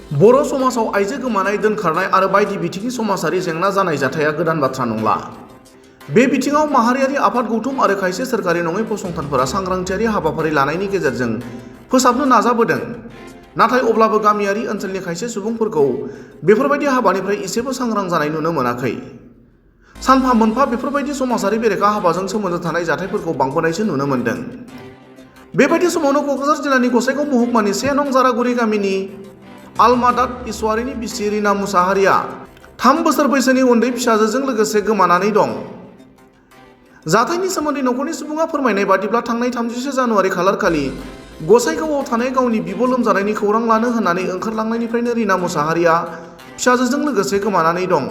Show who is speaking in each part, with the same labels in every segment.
Speaker 1: बर' समाजाव आइजो गोमानाय दोनखारनाय आरो बायदि बिथिंनि समाजारि जेंना जानाय जाथाया गोदान बाथ्रा नंला। बे बिथिङाव माहारियारि आफाद गौथुम आरो खायसे सोरखारि नङै फसंथानफोरा सांग्रांथियारि हाबाफारि लानायनि गेजेरजों फोसाबनो नाजाबोदों। नाथाय अब्लाबो गामियारि ओनसोलनि खायसे सुबुंफोरखौ बेफोरबायदि हाबानिफ्राय एसेबो सांग्रां जानाय नुनो मोनाखै। सानफा मोनफा बेफोरबायदि समाजारि बेरेखा हाबाजों सोमोन्दो थानाय जाथायफोरखौ बांबोनायसो नुनो मोन्दों। बेबायदि समावनो क'क्राझार जिल्लानि गसाइगाव महकुमानि 1 नं जारागुरि गामिनि आलमादात इसवारिनि बिसि रिना मुसाहारिया 3 बोसोर बैसोनि उन्दै फिसाजोजों लोगोसे गोमानानै दं। जाथायनि सोमोन्दै नखरनि सुबुङा फोरमायनाय बादिब्ला थांनाय 30 जानुवारि खालारखालि गसाइगावआव थानाय गावनि बिब' लोमजानायनि खौरां लानो होननानै ओंखारलांनायनिफ्रायनो रिना मुसाहारिया फिसाजोजों लोगोसे गोमानानै दं।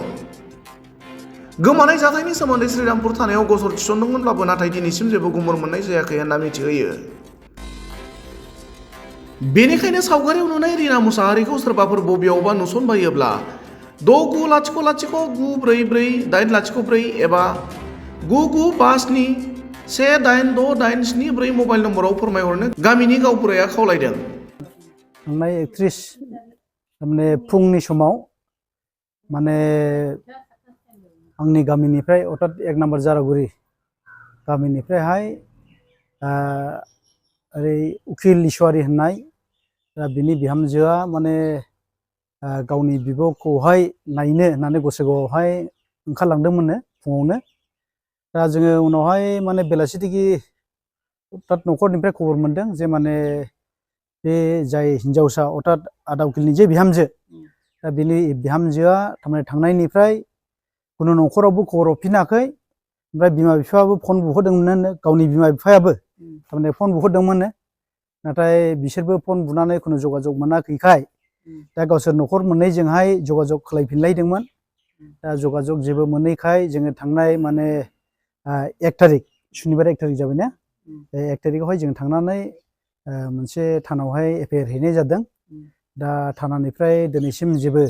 Speaker 1: गोमानाय जाथायनि सोमोन्दै श्रीरामपुर थानायाव गसर थिसनदोंमोनब्लाबो नाथाय दिनैसिम जेबो गुमुर मोननाय जायाखै होनना मिथिहोयो। बेनिखायनो सावगारियाव नुनाय रिना मुसाहारिखौ सोरबाफोर बबेयावबा नुसनबायोब्ला 69009448004 एबा 9957186874 मबाइल नम्बराव फोरमायहरनो गामिनि गावबुराया खावलायदों।
Speaker 2: थांनाय 31 फुंनि समाव आंनि गामिनिफ्राय अर्थात 1 नम्बर जारागुरि गामिनिफ्रायहाय ओरै उखिल इसवारि होननाय बिनि बिहामजोआ गावनि बिब'खौहाय नायनो होननानै गसाइगावआवहाय ओंखारलांदोंमोननो फुङावनो। दा जोङो उनावहाय बेलासिथिगि अर्थात न'खरनिफ्राय खबर मोनदों जे बे जाय हिन्जावसा अर्थात आदा उखिलनि जे बिहामजो दा बिनि बिहामजोआ थांनायनिफ्राय खुनु न'खरावबो खबर हरफिनाखै। ओमफ्राय बिमा बिफायाबो फन बुहरदोंमोन, गावनि बिमा बिफायाबो फन बुहरदोंमोन। नाथाय बिसोरबो फन बुनानै खुनु जगाजग मोनाखैखाय दा गावसोर न'खर मोननैजोंहाय जगाजग खालायफिनलायदोंमोन। दा जगाजग जेबो मोनैखाय जोङो थांनाय 1 थारिख सुनिबार 1 थारिख जाबायना, 1 थारिखआवहाय जों थांनानै मोनसे थानावहाय एफआइआर हैनाय जादों। दा थानानिफ्राय दिनैसिम जेबो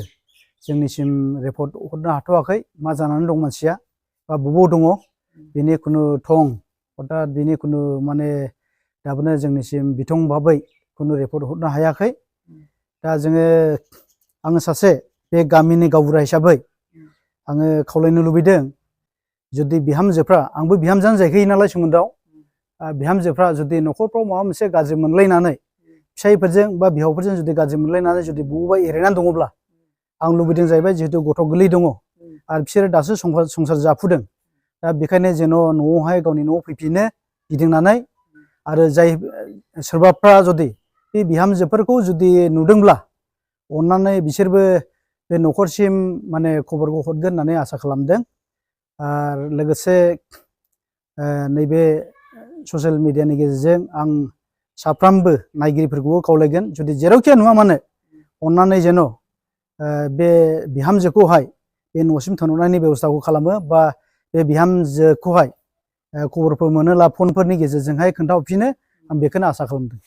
Speaker 2: जोंनिसिम रिपर्ट हरनो हाथ'वाखै। मा जानानै दं मानसिया बा बबाव दङ बेनि खुनु थं अर्थात बेनि खुनु दाबोनो जोंनिसिम बिथं भाबै खुनु रिपर्ट हरनो हायाखै। दा आङो सासे बे गामिनि गावबुरा हिसाबै आङो खावलायनो लुबैदों, जुदि बिहामजोफ्रा, आंबो बिहामजोआनो जाहैखायो नालाय सोमोन्दोआव, बिहामजोफ्रा जुदि न'खरफ्राव माबा मोनसे गाज्रि मोनलायनानै फिसाइफोरजों बा बिहावफोरजों जुदि गाज्रि मोनलायनानै जुदि बबावबा एरायनानै दङब्ला आं लुबैदों जाहैबाय, जिहेतु गथ' गोरलै दङ आरो बिसोरो दासो संसार जाफुदों। दा बेखायनो जेन' न'आवहाय गावनि न'आव फैफिनो गिदिंनानै, आरो जाय सोरबाफ्रा जुदि बे बिहामजोफोरखौ जुदि नुदोंब्ला अननानै बिसोरबो बे न'खरसिम खबरखौ हरगोन होननानै आसा खालामदों। आरो लोगोसे नैबे ससियेल मिडियानि गेजेरजों आं साफ्रोमबो नायगिरिफोरखौबो खावलायगोन, जुदि जेरावखि नुवा मानो अननानै जेन' बे बिहामजोखौहाय बे न'सिम थिनहरनायनि बेब'स्थाखौ खालामो, बा बे बिहामजोखौहाय खबरफोर मोनोब्ला फनफोरनि गेजेरजोंहाय खोन्थाहरफिनो, आं बेखौनो आसा खालामदों।